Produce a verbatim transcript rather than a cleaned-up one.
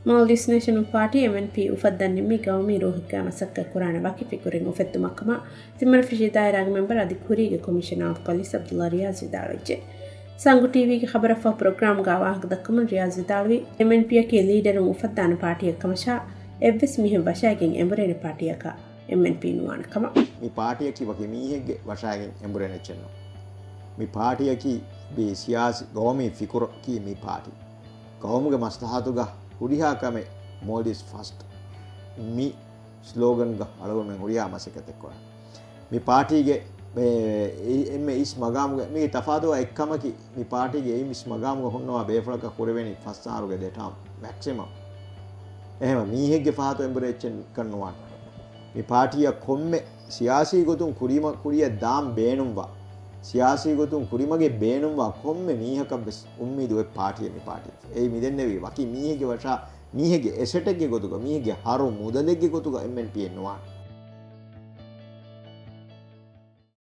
މޯލްޑިވްސް ނޭޝަނަލް ޕާޓީ، އެމްއެންޕީ، އުފައްދަން ނިންމީ ގައުމީ ރޫހެއްގައި މަސައްކަތް ކުރާނެ ވަކި ފިކުރެއް އުފެއްދުމަށްކަމަށް، ތިންވަނަ ފެށީ ދާއިރާގެ މެމްބަރު އަދި ކުރީގެ ކޮމިޝަނާ އަބްދުލް އަލީ އަޒް ވިދާޅުވެއްޖެ. ސަންގު ޓީވީގެ ޚަބަރަށްފަހު ޕްރޮގްރާމްގައި ވާހަކަ ދައްކަމުން ރިޔާޒް ވިދާޅުވީ، އެމްއެންޕީއަކީ ލީޑަރުން އުފައްދާނެ ޕާޓީއެއް ކަމަށާ، އެއްވެސް މީހެއް ވަށައިގެން އެނބުރޭނެ ޕާޓީއަކަށް އެމްއެންޕީ ނުވާނެ ކަމަށް. މި ޕާޓީއަކީ ވަކި މީހެއްގެ ވަށައިގެން އެނބުރޭނެ އެއްޗެއް ނޫން. މި ޕާޓީއަކީ ބޭ ސިޔާސީ ގައުމީ ފިކުރަކީ މި ޕާޓީ. ގައުމުގެ މަސްލަހަތުގަ ހުރިހާ ކަމެއް މޯލްޑިވްސް ފަސްޓް މި ސްލޯގަންގަ އަޅުގަނޑުމެން ހުރިހާ މަސައްކަތެއް ކުރަން. މި ޕާޓީގެ މެ-، އެ-، އެންމެ އިސް މަގާމުގެ މީގެ ތަފާތުވާ އެއްކަމަކީ، މި ޕާޓީގެ އެއްމެ އިސް މަގާމުގަ ހުންނަވާ ބޭފުޅަކަށް ކުރެވޭނީ ފަސް އަހަރުގެ ދެ ޓާމް މެކްސިމަމް. އެހެން މީހެއްގެ ފަހަތު އެނބުރޭ އެއްޗެއްކަން ނުވާނެ. މި ޕާޓީއަށް ކޮންމެ ސިޔާސީ ގޮތުން ކުރިމަ-، ކުރިއަށް ދާން ބޭނުންވާ، ސިޔާސީ ގޮތުން ކުރިމަގެއް ބޭނުންވާ ކޮންމެ މީހަކަށްވެސް އުއްމީދު އޮތް ޕާޓީއެއް މި ޕާޓީ. އެއީ މިދެންނެވީ ވަކި މީހެއްގެ ވަށާ މީހެއްގެ އެސެޓެއްގެ ގޮތުގަ، މީހެއްގެ ހަރު މުދަލެއްގެ ގޮތުގަ އެމްއެންޕީއެއް ނުވާނެ.